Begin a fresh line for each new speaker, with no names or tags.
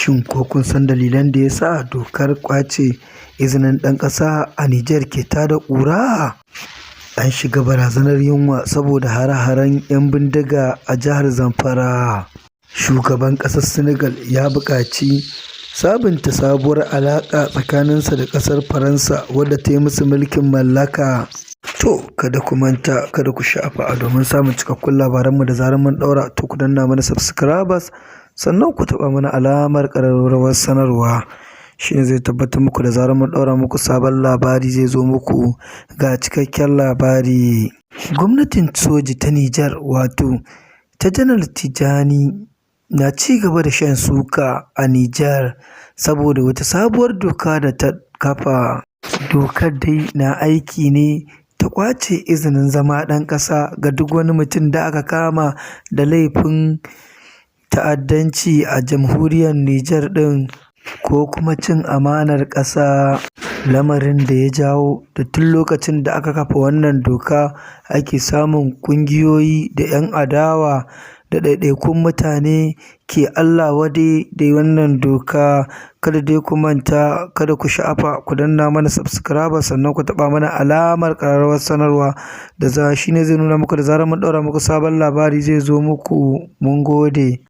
Shin ko kun san dalilan da ya sa dokar ƙwace izinin ɗan ƙasa a Nijar ke tada ƙura? An shiga barazanar yunwa saboda hare-haren 'yan bindiga a jihar Zamfara. Shugaban ƙasar Senegal ya buƙaci sabunta sabuwar alaƙa tsakaninsa da ƙasar Faransa wadda ta yi musu mulkin mallaka. To, kada ku manta, kada ku sha'afa, domin samun cikakkun labaranmu da zarar mun ɗaura, to ku danna mana subscribers, sannan ku taɓa mana alamar ƙararrawar sanarwa. Shi ne zai tabbatar muku da zarar mun ɗaura muku sabon labari zai zo muku. Ga cikakken labari. Gwamnatin soji ta Nijar, wato ta Janar Tijani, na ci gaba da shan suka a Nijar saboda wata sabuwar doka da ta kafa. Dokar dai na aiki ne ta ƙwace izinin zama ɗan ƙasa ga duk wani mutum da aka kama da laifin ta'addanci a jamhuriyar Nijar ɗin ko kuma cin amanar ƙasa. Lamarin da ya jawo da tun lokacin da aka kafa wannan doka ake samun ƙungiyoyi da 'yan adawa da ɗaiɗaikun mutane ke Allah wadai da wannan doka. Kada dai ku manta, kada ku sha'afa, ku danna mana subscriber, sannan ku taɓa mana alamar ƙararrawar sanarwa da za shi ne zai nuna muku da zarar mun ɗaura muku sabon labari zai zo muku. Mun gode.